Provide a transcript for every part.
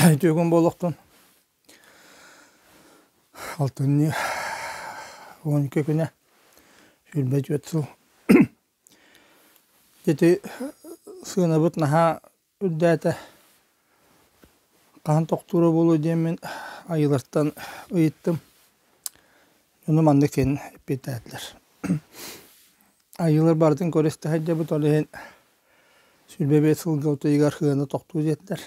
Үтүө күн буолуохтун. Алтынньы 12 күнэ, 24 сыл. Ити сыанабыт наһаа үрдээтэ. Хаһан тохтуура буолуо диэммин айыылартан ыйыттым. Ону маннык диэн эппиэттээтилэр. Айыылар барытын көрө-истэ сылдьабыт, ол иһин 25 сылга утуйугар сыана тохтуу диэтилэр.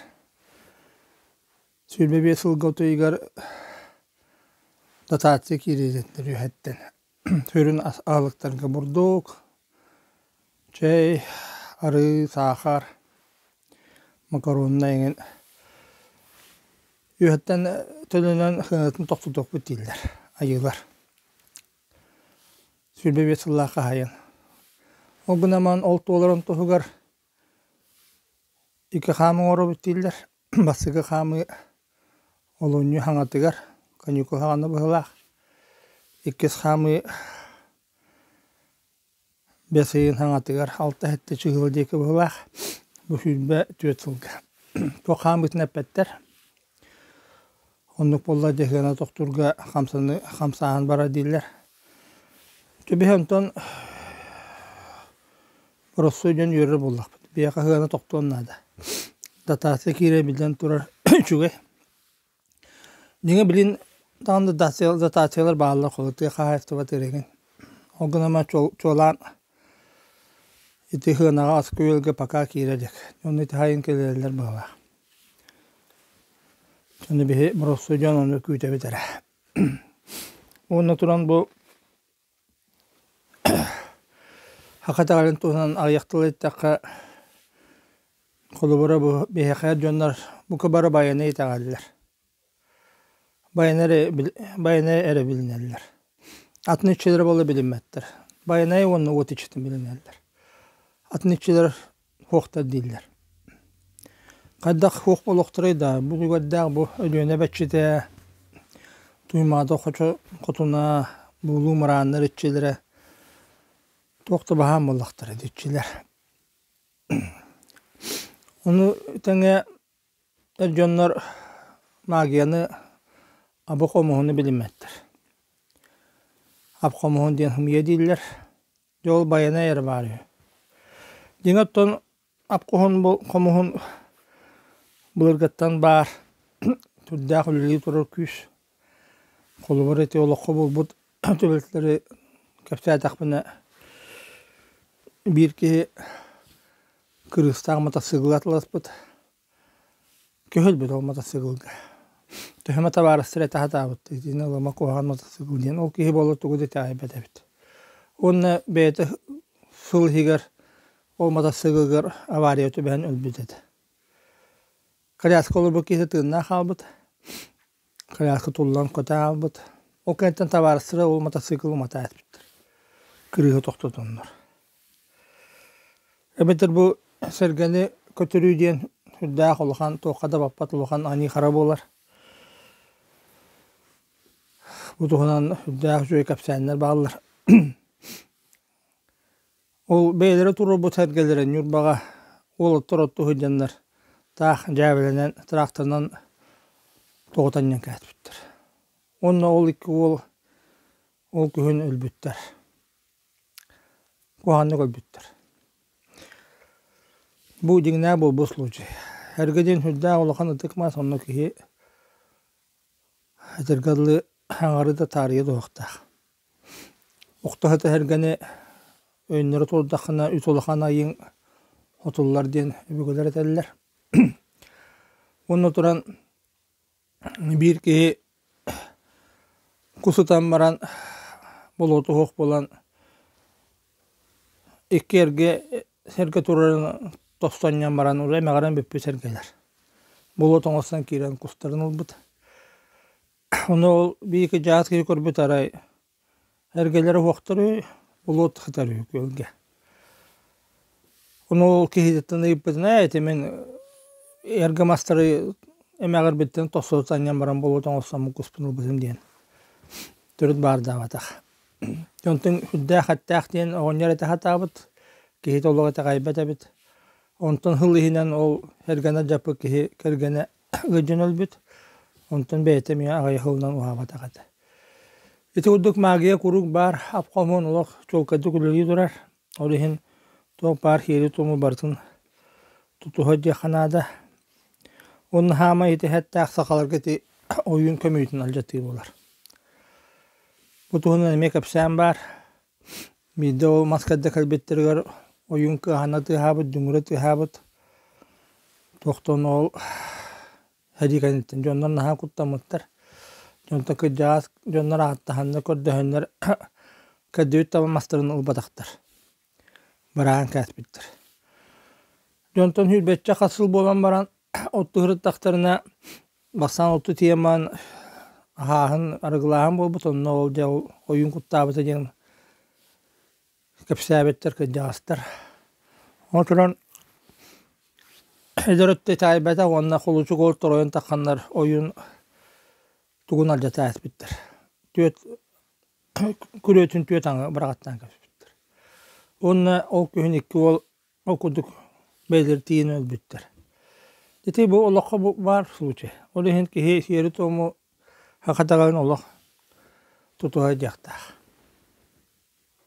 25 сылга утуйугар дотация киириэ диэтилэр үөһэттэн. Сүрүн аһылыктарга бурдук, чэй, арыы, саахар, макароннай эҥин үөһэттэн төлөнөн сыанатын тохтотуохпут дииллэр айыылар. 25 сыллаах хаһаайын. Ол гынан ол туоларын туһугар икки хаамыы оҥоробут дииллэр. Бастакы хаамыы олунньу хаҥатыгар, каникул хаҕана быһыылаах. Иккис хаамыы бэс ыйын хаҥатыгар алта-сэттэ чыһыла диэки быһыылаах. Бу 24 сылга. Туох хаамыытын эппэттэр. Оннук буолла дьаһыана тохтуурга хамсаны хамсааһын барар дииллэр. Түбэһэ онтон боростуой дьон үөрэр буоллахпыт. Биһиэхэ сыана тохтуон наада. Дотация киирэ биллэн турар үчүгэй. Дьиҥэ билин даҕаны дотациялар бааллар холобур тыа хаһаайыстыбата эрэгин. Ол гынан чуолаан ити сыанаҕа аска-үөлгэ пока киирэ илик. Онно ити сайын кэлэллэр быһыылаах. Ону биһи боростуой дьон ону күүтэбит эрэ. Уонна туран бу Саха итэҕэлин туһунан аҕыйах тыл эттэххэ, холобура бу биһиэхэ дьоннор бука бары байаны итэҕэллэр. Байаны эрэ байаны эрэ билинэллэр. Атын иччилэр буола билиммэттэр. Байанай уонна уот иччитин билинэллэр. Атын иччилэр суохтар дииллэр. Хайдах суох буолуохтарай да, бу үлүгэрдээх бу Өлүөнэ бэччитэ, Туймаада хочо хотуна, Буулуу мырааннар иччилэрэ туох да баһаам буоллахтара дии иччилэр. Ону тэҥэ эр дьоннор магияны абы хомуһуну билиммэттэр. Ап хомуһун диэн хымыйа дииллэр. Дьэ ол байанай эрэ баар үһү. Дьиҥэ оттон ап-хоһун хомуһун былыргыттан баар сүрдээх үлэлии турар күүс. Холобур ити олоххо буолбут түбэлтэлэри кэпсээтэхпинэ биир киһи кырыыстаах матасыыкылга атыласпыт. Көһүлбүт ол матасыыкылга. Төһө эмэ табаарыстар этэ сатаабыт итини ылыма куһаҕан матасыыкыл диэн. Ол киһи буоллар тугу да итэҕэйбэт эбит. Уонна бэйэтэ сыл иһигэр ол матасыыкылыгар авария түбэһэн өлбүт этэ. Коляска олорбут киһи тыыннаах хаалбыт. Коляска туллан көтө хаалбыт. Ол кэнниттэн табаарыстара ол матасыыкылы уматаа эппиттэр. Кырыыһы тохтотоннор. Эбэтэр бу сэргэни көтүрүү диэн сүрдээх улахан, туохха да баппат улахан аньыы-хара буолар. Бу туһунан сүрдээх үчүгэй кэпсээннэр бааллар. Ол бэйэлэрэ туруорбут сэргэлэрэ Ньурбаҕа уолаттар оттуу сылдьаннар таах дьээбэлэнэн тракторынан тоҕу танньан кээспиттэр. Уонна ол икки уол ол күһүн өлбүттэр. Куһаҕаннык өлбүттэр. Бу дьиҥнээх буолбут случай. Эргэ диэн сүрдээх улахан ытык мас, онно киһи этэргэ дылы аҥары да таарыйа туһахтаах. Охто сыта сэргэни өйөннөрө турдаххына үс улахан айыҥ хотуллар диэн өбүгэлэр этэллэр. Уонна туран Биир киһи кус ытан баран болуоту суох буолан икки эргэ сэргэ турарын тостонньон баран уже эмэҕирэн бүппүт сэргэлэр. Болуот оҥостон киирэн кустарын ылбыт. Ону ол биир кыдьаҕас киһи көрбүт арай Эргэлэрэ уһуохтар үһү, болуот сытар үһү күөлгэ. Ону ол киһититтэн ыйыппытын ээ ити мин эргэ мастары эмэҕирбиттэн тохсута анньан баран болуот оҥостоммун куспун ылбытым диэн төрүт баардаабатах. Онтон сүрдээх эттээх диэн оҕонньор этэ сатаабыт, киһитэ олох итэҕэйбэт эбит. Онтон сыл иһинэн ол эргэнэ дьаппыт киһи кэргэнэ ыалдьан өлбүт. Онтон бэйэтэ эмиэ аҕыйах сылынан уһаабатах этэ. Ити курдук магия куруук баар, ап-хомуон олох чуолкайдык үлэлии турар. Ол иһин туох баар сиэри-туому барытын тутуһа диэххэ наада. Уонна хаамай ити эттээх сахаларга ити ойуун көмүүтүн алдьатыы буолар. Бу туһунан эмиэ кэпсээн баар. Биирдэ ол мас кэрдэ кэлбиттэригэр ойуун кыаһана тыаһаабыт, дүҥүрэ тыаһаабыт. Туохтан ол сэрии кэнниттэн дьоннор наһаа куттаммыттар. Дьонтон кырдьаҕас дьоннор ааттаһаннар, көрдөһөннөр кэрдибит таба мастарын ылбатахтар. Быраҕан кээспиттэр. Дьонтон сүүрбэччэ хас сыл буолан баран оттуу сырыттахтарына бастаан оттуу тиийэн баран аһааһын, арыгылааһын буолбут, онно ол дьэ ойуун куттаабыта диэн кэпсээбиттэр кырдьаҕастар. Ол туран эдэр өттө итэҕэйбэтэх уонна холучук ол торуйан тахханнар ойуун тугун алдьата ааспыттар. Түөрт күрүөтүн түөрт аҥы быраҕаттаан кэбиспиттэр. Уонна ол күһүн икки уол ол курдук бэйэлэрэ тиийэн өлбүттэр. Ити бу олоххо бу баар случай. Ол иһин киһи сиэри-туому саха итэҕэлин олох тутуһа диэхтээх.